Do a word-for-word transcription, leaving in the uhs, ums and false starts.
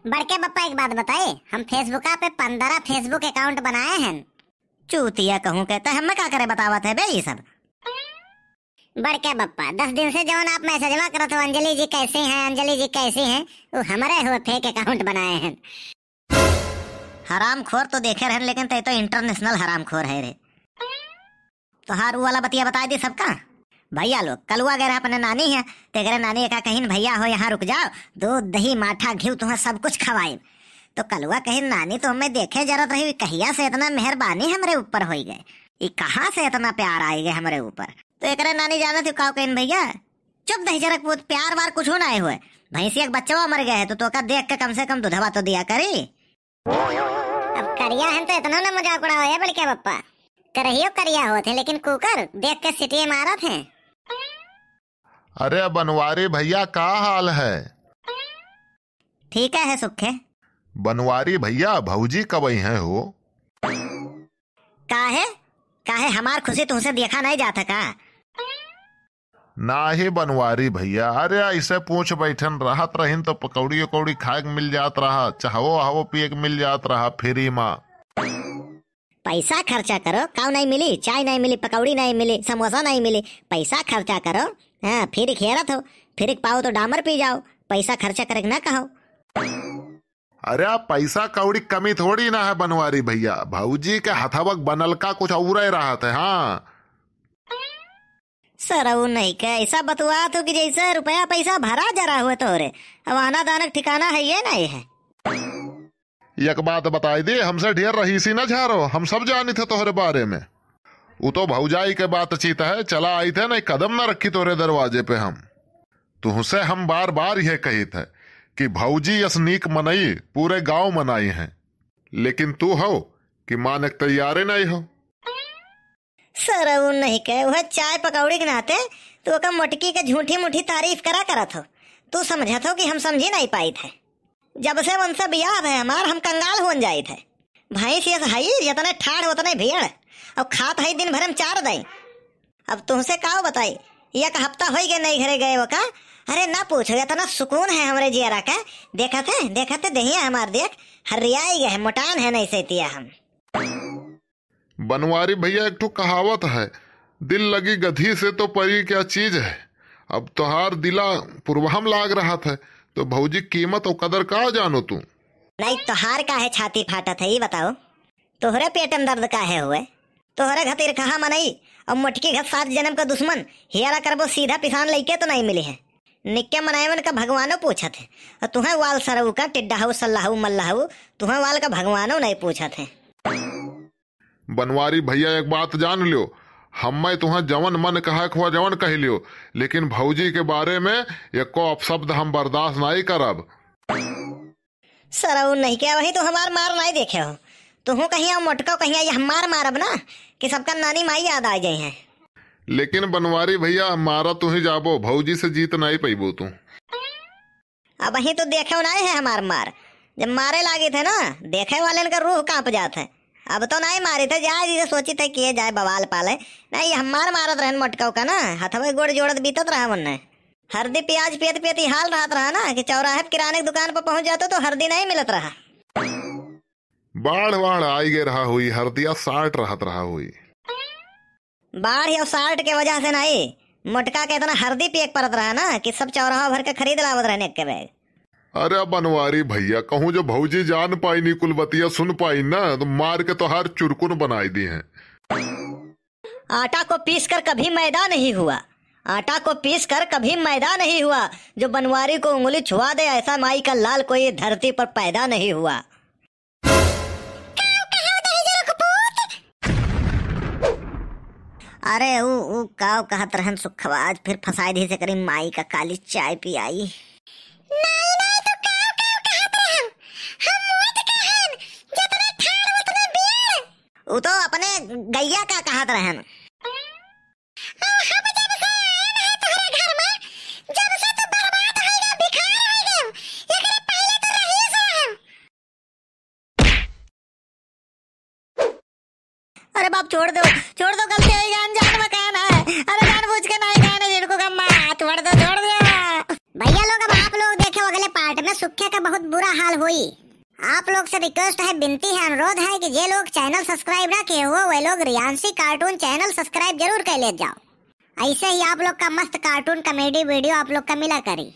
बड़के बप्पा, एक बात बताई, हम Facebook पे पन्द्रह Facebook account बनाए हैं। चूतिया कहूँ के, त हमें का करे बतावत है बे ई सब? बड़के बप्पा, दस दिन से जौन आप मैसेजवा करत हो, "अंजलि जी कैसी हैं, अंजलि जी कैसी हैं?" वो हमरे हुए fake account बनाए हैं। हरामखोर तो देखे रहन, लेकिन तै तो international हरामखोर है रे। तोहार ऊ वाला बतिया बताइ दी सबका। भइया लोग, कलुआ गए रहे अपने नानी है, तेकरे नानी एका कहिन, "भइया हो, यहाँ रुक जाओ, दूध, दही, माठा, घिउ, तुहाँ सब कुछ खवाइब।" तो कलुआ कहिन, "नानी तो हमें देखे जरत रही, कहिया से इतना मेहरबानी हमरे ऊपर होइ गए, ई कहाँ से इतना प्यार आइ गए हमरे ऊपर?" तो एकरे नानी जानत हो का कहिन, "भइया, चुप दही जरक पूत, प्यार वार कुछ ना आए हुए, भैंसिया के बच्चवा मर गए है, तो तोका देख के कम से कम दूधवा तो दिया करी।" अब करिया हन तो इतना ना मजाक उड़ाओ, ए बड़के बप्पा। करहियो करिया होत है, लेकिन कुकर देख के सिटिये मारत हैं। अरे बनवारी भइया, का हाल है? ठीक है, सुखे। बनवारी भइया, भौजी कब अइहैं हो? काहे? काहे, हमार खुशी तुहसे देखा नाहीं जात है का? नाहीं बनवारी भइया, अरे अइसे पूछ बैठन, रहत रहिन तो पकौड़ी उकौड़ी खाए के मिल जात रहा, चहवो अहवो पिए के मिल जात रहा free मा। पैसा खर्चा करो, काउ नाहीं मिली, चाय नाहीं मिली, पकौड़ी नाहीं मिली, समोसा नाहीं मिली, पैसा खर्चा करो। हाँ, free क हेरत हो, free क पाओ तो डामर पी जाओ, पैसा खर्चा करे के ना कहो। अरे पैसा कौड़ी क कमी थोड़ी ना है बनवारी भइया, भौजी के हथवा क बनल का कुछ औरे रहत है। हाँ। सरऊ नहीं के, अइसा बतुआत हो कि जइसे रुपया पैसा भरा जरा हुए तोहरे। अब आना दाना क ठिकाना है ये नहीं है। एक बात बताइ दे, हमसे ढेर रहीसी न झारो, हम सब जानित है तोहरे बारे में। उ तो भौजाई के बातचीत है, चला आइत है, नहीं कदम न रखी तोहरे दरवाजे पे हम। तुहसे हम बार बार यह कहित है कि भौजी यस नीक मनई पूरे गाँव म नाहीं है, लेकिन तू हो कि माने क तैयारे नहीं हो। सरऊ नहीं के, वह चाय पकौड़ी के नाते तू ओकर मोटकी के झूठी मूठी तारीफ करा करत हो। तू समझत हो कि हम समझी नहीं पाइत है। जब से उनसे बियाह भय हमार, हम कंगाल होन जाइत है। भैंस यस हई, जतने ठाढ़ ओतने भीड़, और खात हई दिन भर में चार दई। अब तुहसे काव बताई, एक हफ्ता होई गए नहीं घरे गए ओका। अरे ना पूछो, इतना सुकून है हमरे जियरा का। देखत है, देखत है, देहिया हमार देख, हरियाई गए है, मोटान है नहीं सैतिया हम। बनवारी भइया, एक ठो कहावत है, "दिल लगी गधी से तो परी क्या चीज है।" अब तोहार दिला पुरवा म लाग रहत है, तो भौजी कीमत और कदर का जानो तू? नहीं, तोहार काहे छाती फाटत है, ई बताओ, तोहरे पेट में दर्द काहे हुए? तोहरे घतीरखहा मनई और मोटकी घत सात जन्म का दुश्मन, हियारा करबो सीधा पिसान लइके तो नहीं मिली है। निक्के मनइवन का भगवानो पूछत है, और तुहें वाल सरऊ का टिड्डा हऊ, सल्लाहू, मल्लाहू, तुहें वाल का भगवानो नहीं पूछत है। बनवारी भइया, एक बात जान लियो, हम्मे तुहें जवन मन कहे क हुआ जवन कहि लियो, लेकिन भौजी के बारे में एको अपशब्द हम बर्दाश्त नाहीं करब। सरऊ नहीं के, वही तो हमार मार नाहीं देखे हो। तुहूँ कहिया मोटका कहिया ये हमार मारब ना कि सबका नानी माई याद आ जाई है। लेकिन बनवारी भइया, मारा तुही जाबो, भौजी से जीत नाहीं पइबो तू। अबहीं तो देखे नाहीं है हमार मार। जब मारे लागित है ना, देखे वालेन का रूह काँप जात है। अब तो नाहीं मारित है, जाए जिसे सोचित है किए जाए बवाल पाले। नाहीं, ये हमार मारत रहन मोटकऊ का ना, हथवे गोड़ जोड़त बीतत रहा मुन्ने। हरदी पियाज पियत पियत ई हाल रहत रहा ना कि चौराहे पे किराने की दुकान पर पहुँच जातो तो हरदी नाहीं मिलत रहा। बाढ़ वाढ़ आइ गए रहा हुई, हरदिया साट रहत रहा हुई। बाढ़ या साट के वजह से नाहीं, मोटका के इतना हरदी पिए के परत रहा ना कि सब चौराहा भर के खरीद लावत रहने एक के बैग। अरे बनवारी भइया, कहूँ जो भौजी जान पाई नी, कुल बतिया सुन पाई ना, तो मार के तोहार चुरकुन बनाई दी हैं। आटा को पीस कर कभी मैदा नहीं हुआ, आटा को पीस कर कभी मैदा नहीं हुआ, जो बनवारी को उंगली छुआ दे, ऐसा माई का लाल कोई धरती पर पैदा नहीं हुआ। काव कहा दही जरा कपूत? अरे ऊ, ऊ काव कहत रहन सुखवा, आज फिर फंसाई दी से करी माई का काली चाय पियाई। नाहीं, नाहीं, तो काव, काव कहत रहन? हम मुइत कहन, जतने ठाड़ उतने बीड़। ऊ तो अपने गैया का कहत रहन। आ, हम जब से आए हैं तोहरे घर में, जब से तू बर्बाद हो गया, भिखार हो गया, एकरे पहले तो रहीस रहन। अरे बाप, छोड़ दो, छोड़ दो, गलती हुई, अनजान में कहना है। अरे जानबूझ के नाहीं कहना, इनको कम्मा, छोड़ दो, छोड़ दो। भइया लोग, अब आप लोग देखे अगले part में। सुख्या का बहुत बुरा हाल होई। आप लोग से रिक्वेस्ट है, विनती है, अनुरोध है कि जे लोग चैनल सब्सक्राइब ना किए हो, वे लोग रियांशी कार्टून चैनल सब्सक्राइब जरूर कर ले जाओ। ऐसे ही आप लोग का मस्त कार्टून कॉमेडी वीडियो आप लोग का मिला करी।